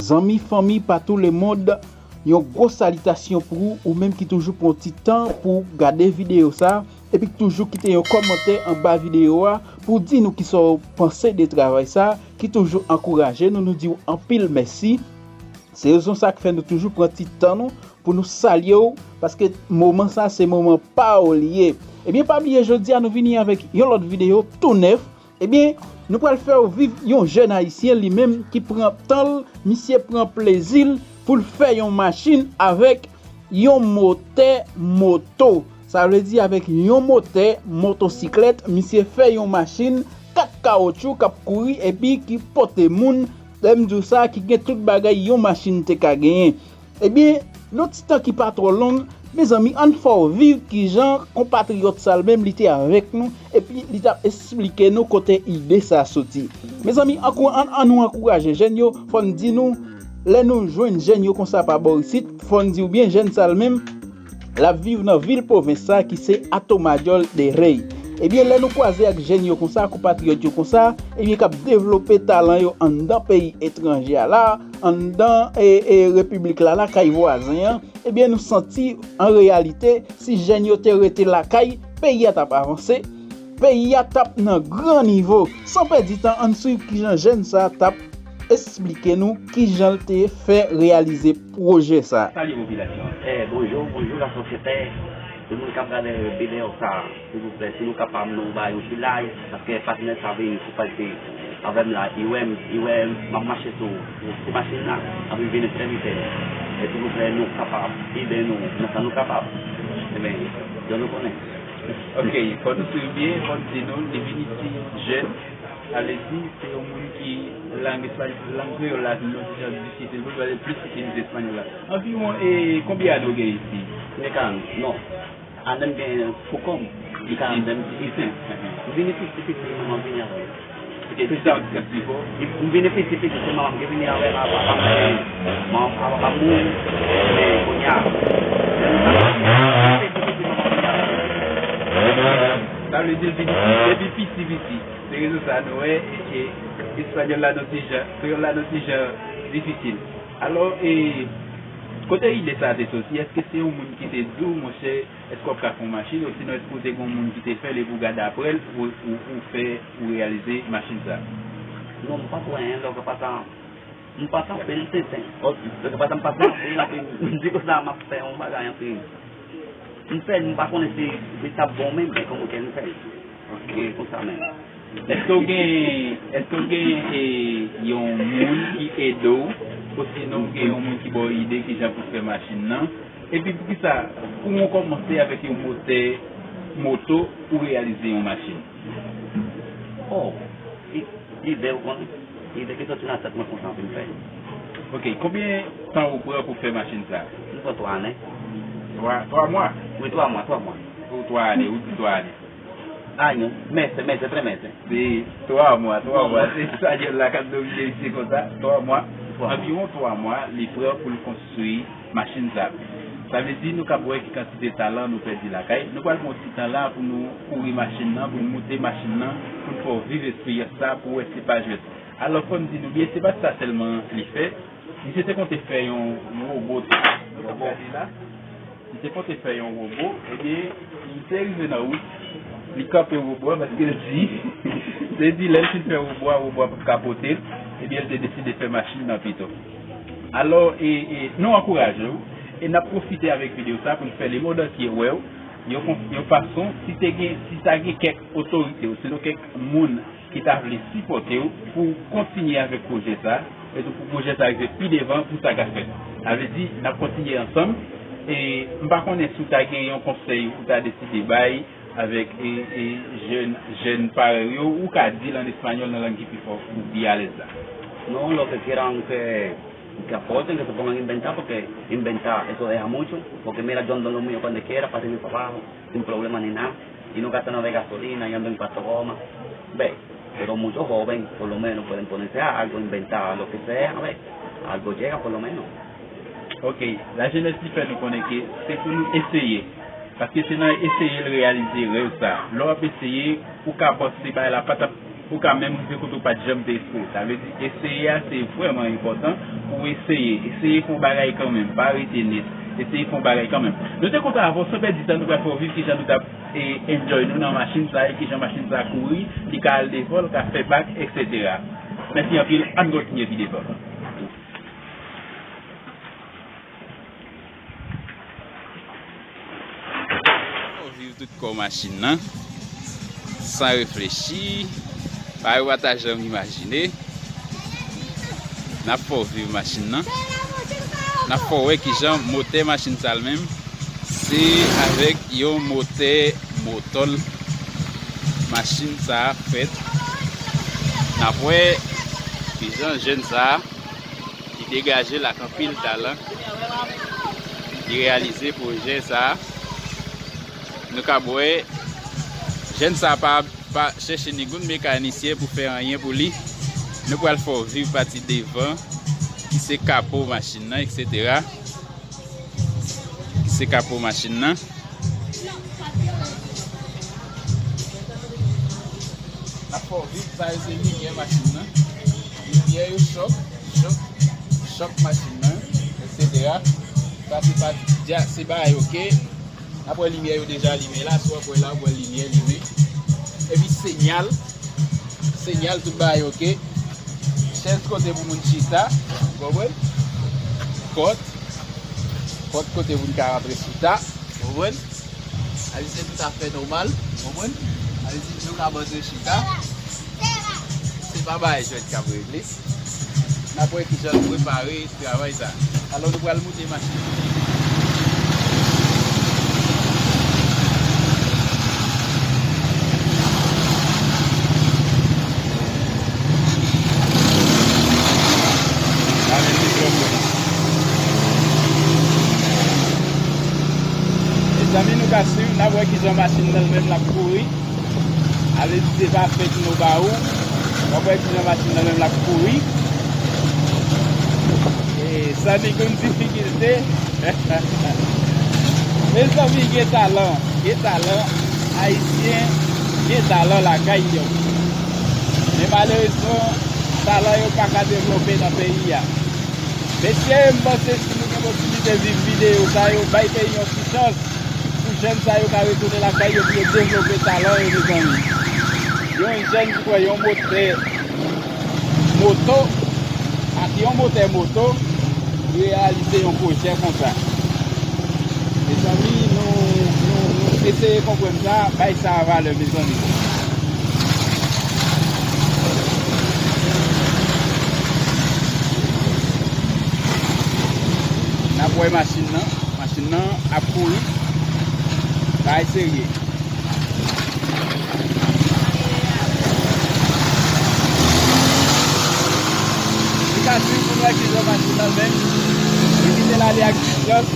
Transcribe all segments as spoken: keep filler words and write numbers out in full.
Zanmi, fanmi, pa tou le mond, yon gwo salitasyon pou ou, ou menm ki toujou pran ti tan pou gade videyo sa, epi ki toujou kite yon kòmantè anba videyo a pou di nou kisa w panse de travay sa, ki toujou ankouraje nou, nou di w anpil mèsi. Se rezon sa k fè nou toujou pran ti tan nou pou nou salye w, paske moman sa se moman pa w li ye. Ebyen, pa bliye, jodi a nou vini avèk yon lòt videyo tou nèf. Ebyen, nou pral fè w viv yon jèn ayisyen li menm ki pran tan l, misye pran plezi l pou l fè yon machin avèk yon motè moto. Sa vle di avèk yon motè motosiklèt, misye fè yon machin kat kawotchou k ap kouri epi ki pote moun, lè m di w sa, ki gen tout bagay yon machin te ka genyen. Ebyen, nan ti tan ki pa twò long, mezanmi, ann fè w viv kijan konpatriyòt sa l menm li te avèk nou, epi li t ap esplike nou kote ide sa soti. Mezanmi, ankou-, ann, ann nou ankouraje jèn yo, fò n di nou, lè nou jwenn jèn yo konsa pa bò isit, fò n di w byen, jèn sa l menm, l ap viv nan vil pwovens sa ki se Atomadyòl de Rey. Ebyen, lè nou kwaze ak jèn yo konsa, konpatriyòt yo konsa, ebyen, k ap devlope talan yo anndan peyi etranje a la, anndan, e, e, repiblik la, lakay vwazen an, ebyen, nou santi, an reyalite, si jèn yo te rete lakay, peyi a t ap avanse, peyi a t ap nan gran nivo. San pèdi tan, ann swiv kijan jèn sa a t ap esplike nou kijan l te fè reyalize pwojè sa a. Salye popilasyon. Eh, bonjou, bonjou lasosyete. Tout moun k ap gade videyo sa a, silvouplè, si nou kapab, nou ba yon ti like, paske patnè sa vin sou paj avè m la, li wè m, li wè m ap mache sou, sou machin la, epi vin enterese. E silvouplè, nou kapab ede nou nan sa nou kapab. Ebyen, jan nou konnen. Ok, fò nou swiv byen, fò n di nou, li vin isit jèn, sa vle di, se yon moun ki lang espay-, lang kreyòl la vin yon ti jan difisil, pou pale plis ki espanyòl la. Anviwon, e, konbyen ane w gen isit? Mwen ka, non. Ane m gen fou kòm. Li ka ane m difisil. M vini piti piti, manman m vini avè m. Ok, ki sa w di, Pipo? M vini piti piti, se manman m ki vini avè m, papa m, manman m, papa m mouri, men kounye a. Sa vle di l vini depi piti piti. Se rezon sa nou wè, e, e, espanyòl la nan ti jan, kreyòl la nan ti jan difisil. Alò, e, kote ide sa a te soti? Èske se yon moun ki te di w, monchè, èske w ap ka fè yon machin? Osinon, èske w te gen yon moun ki te fè l epi w gade aprè l, ou, ou, ou fè, ou reyalize machin sa a? Non, m pa t wè anyen, lè w ka pase M pase anpil tenten. Lè w ka pase, m pase anpil, epi m di konsa, m ap fè yon bagay, epi m fè l, m pa konnen si, si t ap bon menm, men kòm ou di, m fè l. Ok. Wi, konsa menm. Èske w gen, èske w gen, e, yon moun ki ede w, osinon w gen yon moun ki ba w ide kijan pou w fè machin nan? Epi poukisa, kouman w kòmanse avèk yon motè moto pou reyalize yon machin? Oh, li, li bèl, ou konnen. Ide ki soti nan tèt mwen konsa pou m fè. Ok, konbyen tan ou pran pou fè machin sa? M pran twa ane. Twa, twa mwa? Wi, twa mwa, twa mwa. Ou twa ane, ou di twa ane. Año, meses, meses, tres meses. Se twa mwa, twa mwa. Se espanyòl la k ap domine misye konsa, twa mwa. Twa mwa. Anviwon twa mwa, li pran pou l konstwi machin sa. Sa vle di nou kab wè ki kantite talan nou pèdi lakay. Nou pral pran yon ti tan la pou nou kouri machin nan, pou nou moute machin nan, pou nou fè w viv esperyans sa, pou w wè se pa jwèt. Alò, fò n di nou byen, se pa t sa sèlman li fè. Misye te konte fè yon wobo, nou kab gade la. Li te konte fè yon wobo, ebyen, li te rive nan wout, li kanpe wobo a paske l di, se di lè l fin fè wobo a, wobo a p ap ka pote l, ebyen, l te deside fè machin nan pito. Alò, e, e, nou ankouraje w, e n ap pwofite avèk videyo sa pou n fè lemonn antye wè w, yon, yon fason, si te gen, si ta gen kèk otorite, osinon kèk moun ki ta vle sipòte w pou w kontinye avèk pwojè sa, e tou pou pwojè sa rive pi devan, pou sa ka fèt. Sa vle di, n ap kontinye ansanm, e m pa konnen si w ta gen yon konsèy ou ta deside bay avèk, e, e, jèn, jèn parèy ou, ou ka di l an espanyòl nan lang ki pi fò, ou pi alèz la. No, lo que quiero, aunque, que aporten, que se pongan a inventar, porque inventar, eso deja mucho, porque mira, yo ando en lo mío cuando quiera, para arriba y para abajo, sin problema ni nada, y no gasta nada de gasolina, y ando en cuatro gomas, ve, pero muchos jóvenes, por lo menos, pueden ponerse a algo, inventar lo que sea, ve, algo llega por lo menos. Ok, lajenès li fè nou konnen ke se pou nou eseye. Paske se nan eseye l reyalize rèv sa. Lè w ap eseye, ou ka panse bagay la pa t ap Pou ka menm rive kote w pa t janm te espere. Sa vle di, eseye a, se vrèman enpòtan pou w eseye. Eseye fè yon bagay kanmenm. Pa rete nèt. Eseye fè yon bagay kanmenm. Nou te kontan avè w, san pèdi tan, nou pral fè w viv kijan nou t ap, e, enjoy nou nan machin sa, e kijan machin sa kouri, li ka al devan, l ka fè bak, etsetera. Mèsi anpil, ann kontinye pi devan. Fè w viv tout kò machin nan, san reflechi, bagay ou pa ta janm imajine. N ap fè w viv machin nan. N ap fè w wè kijan motè machin sa l menm, se avèk yon motè motò l machin sa a fèt. N ap wè kijan jèn sa a ki degaje l ak anpil talan, ki reyalize pwojè sa a. Nou ka wè, jèn sa a pa, pa chèche ni goud mekanisyen pou fè anyen pou li. Nou pral fè w viv pati devan, ki se kapo machin nan, etsetera. Ki se kapo machin nan. N ap fè w viv, sa yo se limyè machin nan. Limyè yo, chòk, chòk, chòk machin nan, etsetera. Sa se pa dja, se bagay oke. N ap wè limyè yo deja limen la, si w ap wè la, w ap wè limyè limen. Epi siyal, siyal tout bagay oke. Chèz kote pou moun chita, w konprann? Pòt, pòt kote moun ka rantre chita, w konprann? Sa vle di se tout afè nòmal, w konprann? Sa vle di nou ka antre chita. Se pa bagay jwèt k ap regle. N ap wè kijan nou prepare travay sa. Alò, nou pral moute machin. Mezanmi, nou ka swiv, n ap wè kijan machin nan menm l ap kouri. Ale di se pa fèk nou ba ou. W ap wè kijan machin nan menm l ap kouri. E, san ni konn difikilte. Mezanmi, gen talan. Gen talan. Ayisyen gen talan lakay yo. Men malerezman, talan yo pa ka devlope nan peyi a. Mesye, m panse si nou gen posiblite viv videyo sa yo, bay peyi yon ti chans. Pou jèn sa yo ka retounen lakay yo pou yo devlope talan yo, mezanmi. Yon jèn ki pran yon motè moto ak yon motè moto, li reyalize yon pwojè konsa. Mezanmi, nou, nou, nou eseye konprann sa, bay sa valè, mezanmi. N ap wè machin nan. Machin nan ap kouri. Bagay serye. Nou ka swiv pou n wè kijan machin nan menm. Li kite l ale ak vitès.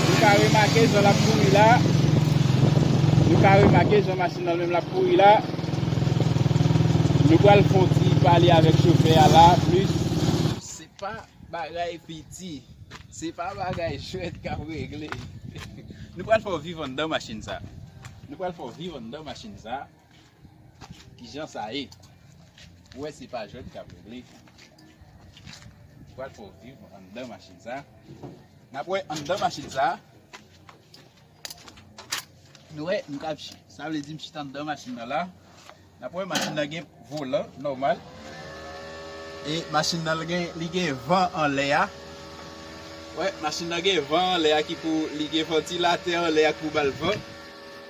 Nou ka remake jan l ap kouri la. Nou ka remake jan machin nan menm l ap kouri la. Nou pral fè yon ti pale avèk chofè a la plis. Se pa bagay piti. Se pa bagay jwèt k ap regle. Nou pral fè w viv anndan machin sa. Nou pral fè w viv anndan machin sa. Kijan sa ye? Ou wè se pa jwèt k ap regle. Nou pral fè w viv anndan machin sa. N ap wè anndan machin sa. Nou wè, m k ap chi-, sa vle di m chita anndan machin nan la. N ap wè machin nan gen volan, nòmal. E machin nan li gen, li gen van anlè a. Wè, machin nan gen van anlè a ki pou, li gen vantilatè anlè a ki pou ba l van.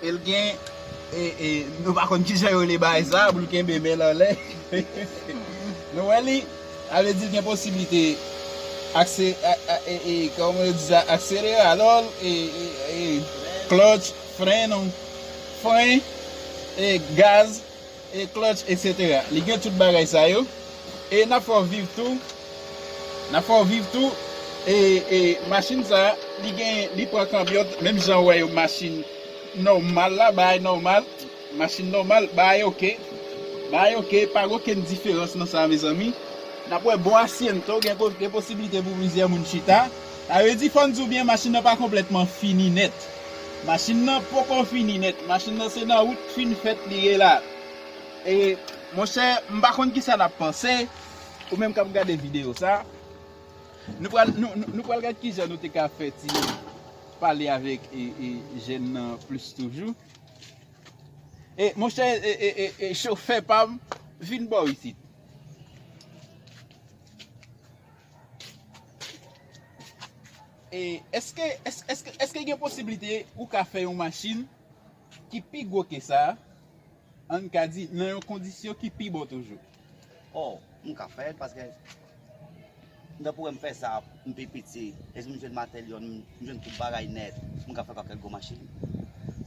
E l gen, e, e, nou pa konn kijan yo rele bagay sa, pou l kenbe men l anlè. Nou wè li, sa vle di l gen posiblite akse-, a, a, e, e, kòman yo di sa, akselere, alò, e, e, e, clutch, fren, non, fren, e, gaz, e, clutch, etsetera. Li gen tout bagay sa yo. E n ap fè w viv tou, n ap fè w viv tou, e, e, machin sa, li gen, li pran kanbyòt, menm jan w wè yo, machin nòmal la, bagay nòmal. Machin nòmal, bagay oke. Bagay oke, pa gen okenn diferans nan sa, mezanmi. N ap wè bon asyento, gen ko-, gen posiblite pou plizyè moun chita. Sa vle di, fò n di w byen, machin nan pa konplètman fini nèt. Machin nan poko fini nèt. Machin nan se nan wout fin fèt li ye la. E Monchè, m pa konn kisa n ap panse, ou menm k ap gade videyo sa. Nou pral, nou, nou, nou pral gade kijan nou te ka fè ti pale avèk e, e, jèn nan plis toujou. E, monchè, e, e, e, e, chofè pa m, vin bò isit. E, èske, èske, èske, èske gen posiblite ou ka fè yon machin ki pi gwo ke sa, ann ka di, nan yon kondisyon ki pi bon toujou? Oh, m ka fè l paske m ta pou wè m fè sa, m pi piti. Epi m jwenn materyèl, m jwenn tout bagay nèt. M ka fè pakèt gwo machin.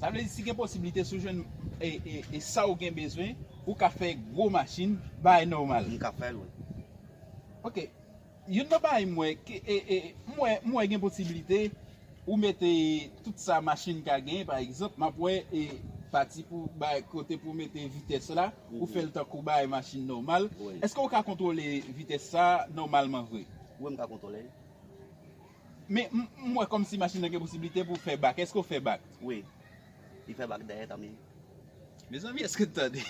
Sa vle di, si gen posiblite, si w jwenn e, e, e sa w gen bezwen, ou ka fè gwo machin, bagay nòmal. M ka fè l, wi. Ok. Youn nan bagay m wè, ke, e, e, m wè, m wè gen posiblite ou mete tout sa machin ka genyen, pa egzanp, m ap wè, e, pati pou bay kote pou mete vitès la, ou fè l tankou bay machin nòmal. Wi. Èske w ka kontwole vitès sa nòmalman vre? Wi, m ka kontwole l. Men, m, m wè kòmsi machin nan gen posiblite pou fè bak. Èske w fè bak? Wi. Li fè bak dèyè tanmi. Mezanmi, èske n tande?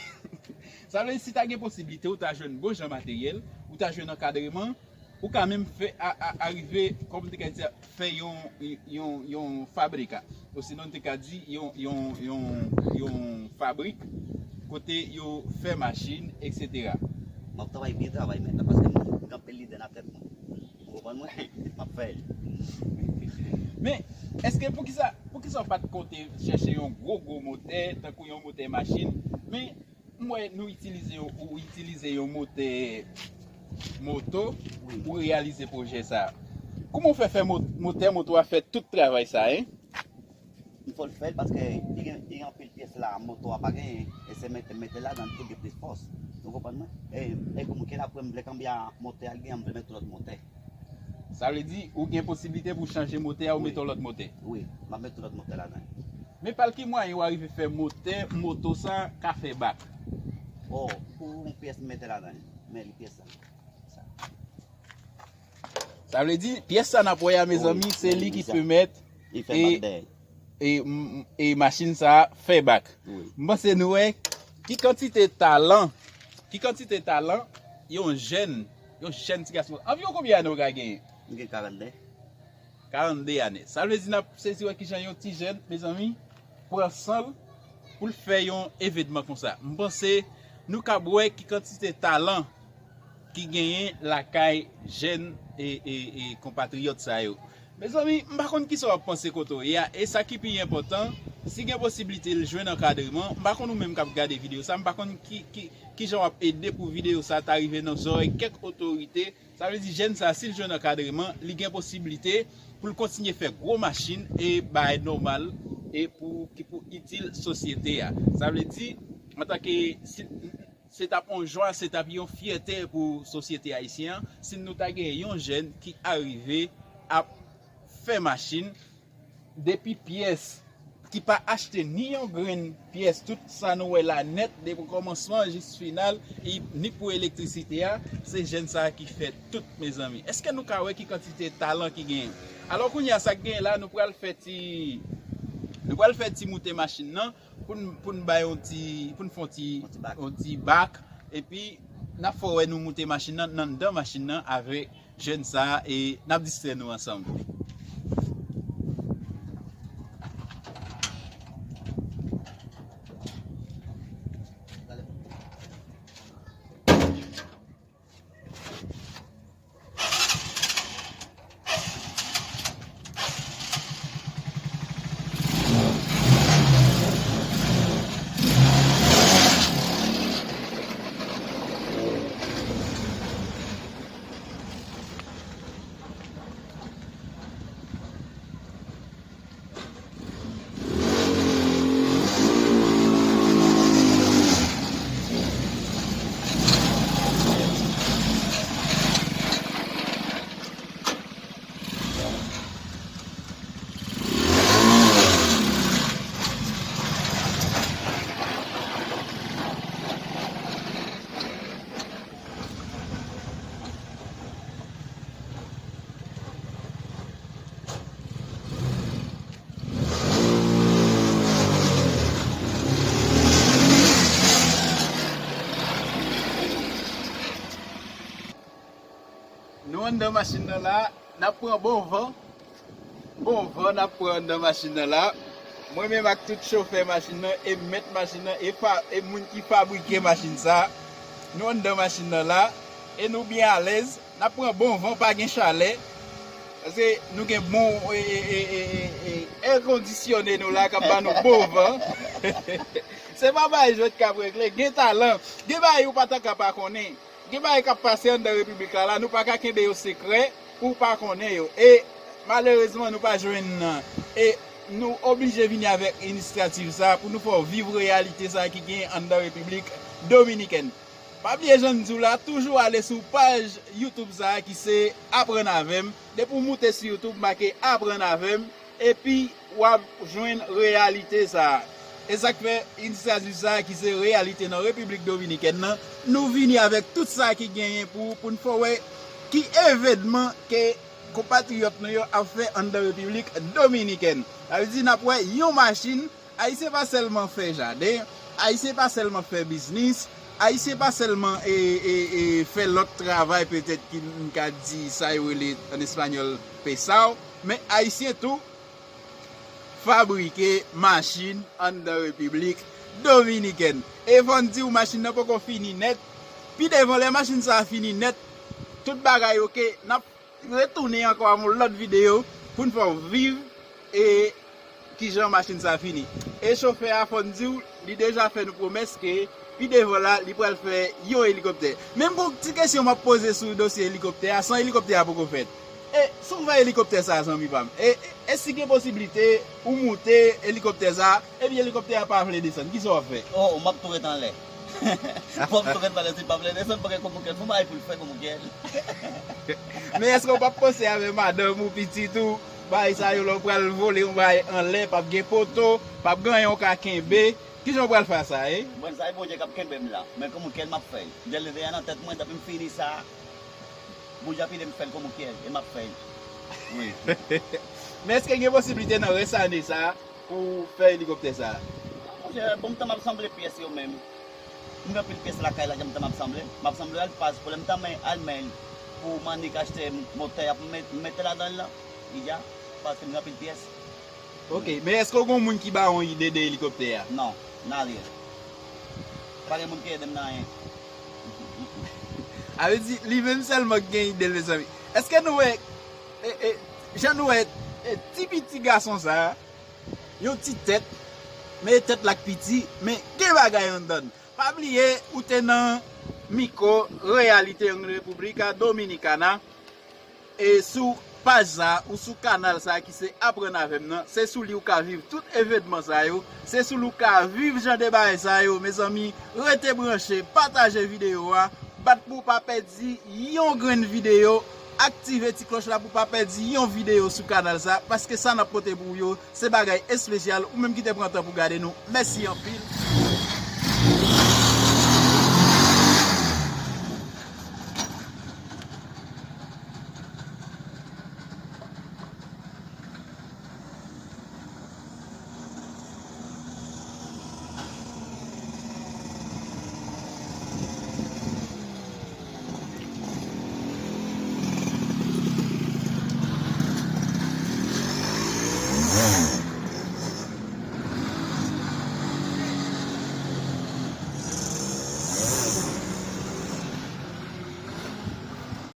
Sa vle di, si ta gen posiblite, ou ta jwenn bon jan materyèl, ou ta jwenn ankadreman, ou ka menm fè, a, a, arive, kòm te ka di, fè yon, yon, yon fabrika. Osinon, te ka di, yon, yon, yon, yon fabrik, kote yo fè machin, etsetera. M ap travay byen travay mentnan, paske m gen anpil lide nan tèt mwen. Ou konprann mwen? M ap fè l. Men, èske poukisa, poukisa w pa t konte chèche yon gwo, gwo motè, tankou yon motè machin? Men, m wè nou itilize, ou itilize yon motè moto pou reyalize pwojè sa a. Kouman w fè fè mo-, motè moto a fè tout travay sa a, en? M fò l fè l paske li gen, li gen anpil pyès la, moto a pa genyen. E se mete, mete ladan l pou gen plis fòs. Ou konprann mwen? E, e pou mwen, kel apre m vle kanbye a motè a, l gen, m vle mete lòt motè. Sa vle di, ou gen posiblite pou chanje motè a, ou mete yon lòt motè? Wi, m ap mete yon lòt motè ladan. Men pa l ki mwayen ou arive fè motè, moto sa ka fè bak? Oh, pou yon pyès m mete ladan, men li pyès la. Sa vle di, pyès sa n ap wè a, mezanmi, se li ki pèmèt e, e, m, e machin sa a fè bak. M panse nou wè ki kantite talan, ki kantite talan yon jèn, yon jèn ti gason. Anviwon konbyen ane w ka genyen? M gen karannde. Karannde ane. Sa vle di n ap sezi wè kijan yon ti jèn, mezanmi, pran san l pou l fè yon evenman konsa. M panse nou kab wè ki kantite talan ki genyen lakay jèn e, e, e konpatriyòt sa yo. Mezanmi, m pa konn kisa w ap panse kote w ye a, e sa ki pi enpòtan, si gen posiblite l jwenn ankadreman, m pa konn ou menm k ap gade videyo sa, m pa konn ki, ki, kijan w ap ede pou videyo sa ta rive nan zòrèy kèk otorite. Sa vle di jèn sa, si l jwenn ankadreman, li gen posiblite pou l kontinye fè gwo machin e bagay nòmal e pou, ki pou itil sosyete a. Sa vle di, antanke, si, se t ap yon jwa, se t ap yon fyète pou sosyete ayisyen an, si nou ta gen yon jèn ki arive ap fè machin, depi pyès, ki pa achte ni yon grenn pyès, tout sa nou wè la nèt, depi kòmansman jis final, e ni pou elektrisite a, se jèn sa a ki fè tout, mezanmi. Èske nou ka wè ki kantite talan ki genyen? Alò, kounye a, sa k genyen la, nou pral fè ti, nou pral fè ti moute machin nan, pou n, pou n bay yon ti, pou n fè yon ti, yon ti bak, epi n ap fè w wè nou moute machin nan, nan anndan machin nan avèk jèn sa a, e n ap distrè nou ansanm. Anndan machin nan la, n ap pran bon van. Bon van n ap pran anndan machin nan la. Mwen menm ak tout chofè machin nan, e mèt machin nan, e, fa, e moun ki fabrike machin sa, nou anndan machin nan la, e nou byen alèz. N ap pran bon van, pa gen chalè. Paske nou gen bon, e, e, e, e, e, èkondisyone nou la k ap ba nou bon van. Se pa bagay jwèt k ap regle. Gen talan. Gen bagay ou pa ta ka pa konnen. Gen bagay k ap pase anndan repiblik la, la, nou pa ka kenbe yo sekrè pou w pa konnen yo. E malerezman, nou pa jwenn nan. E nou oblije vini avèk inisyativ sa pou nou fè w viv reyalite sa ki gen anndan Repiblik Dominikèn. Pa bliye jan n di w la, toujou ale sou paj YouTube sa a ki se Aprann avè m. Depi w moute sou YouTube, make Aprann avè m, epi w ap jwenn reyalite sa a. E sa k fè inisyativ sa a ki se reyalite nan Repiblik Dominikèn nan, nou vini avèk tout sa ki genyen pou, pou n fè w wè ki evènman ke konpatriyòt nou yo ap fè anndan Repiblik Dominikèn. Sa vle di n ap wè yon machin. Ayisyen pa sèlman fè jaden, Ayisyen pa sèlman fè biznis, Ayisyen pa sèlman e, e, e, fè lòt travay petèt ki n ka di sa yo rele an espanyòl pesao, men Ayisyen tou fabrike machin anndan Repiblik Dominikèn. E fò n di w machin nan poko fini nèt. Pi devan lè machin sa a fini nèt, tout bagay oke, n ap retounen ankò avè yon lòt videyo pou n fè w viv e kijan machin sa fini. E chofè a, fò n di w, li deja fè nou pwomès ke pi devan la, li pral fè yon elikoptè. Men m gon ti kesyon m ap poze sou dosye elikoptè a, san elikoptè a poko fèt. E si w fè elikoptè sa a, zanmi pa m, e, e, e si gen posiblite ou moute elikoptè sa a, epi elikoptè a pa vle desann, kisa w ap fè? Oh, m ap tou ret anlè. Fò m tou ret anlè, si l pa vle desann, paske kòm ou kè, fò m bay pou l fè kòm ou kè. Men èske w p ap panse avè madanm ou, pitit ou, bagay sa yo, lè w pral vole yon bagay anlè, p ap gen poto, p ap gen anyen w ka kenbe? Kijan w pral fè sa, e? Bon, sa e Bondye k ap kenbe m la. Men kòm ou kè, m ap fè l. Dèleve a nan tèt mwen, depi m fini sa, Bondye ap ede m fè l kòm ou kè, e m ap fè l. Wi. Men èske gen posiblite nan rès ane sa a pou fè elikoptè sa a? Monchè, bon, m tanmen ap sanble pyès yo menm. M gen anpil pyès lakay la, jan m tanmen ap sanble. M ap sanble al Paz pou lè m tanmen al men pou Manik achte motè a pou m met, mete ladan l lan. Li dja, paske m gen anpil pyès. Ok, men èske w gen yon moun ki ba w yon ide de elikoptè a? Non, n a ryen. Pa gen moun ki ede m nan anyen. A vle di, li menm sèlman ki gen ide l, mezanmi. Èske nou wè, e, e, jan nou wè, e, ti piti gason sa a, yon ti tèt, men tèt la k piti, men gen bagay anndan l. Pa bliye, ou te nan mikwo Reyalite en República Dominicana. E sou paj sa a, ou sou kanal sa a ki se Aprann avè m nan, se sou li ou ka viv tout evènman sa yo, se sou li ou ka viv jan de bagay sa yo, mezanmi, rete branche, pataje videyo a, bat pou w pa pèdi yon grenn videyo, aktive ti klòch la pou w pa pèdi yon videyo sou kanal sa, paske sa n ap pote pou w yo, se bagay espesyal, ou menm ki te pran tan pou gade nou, mèsi anpil.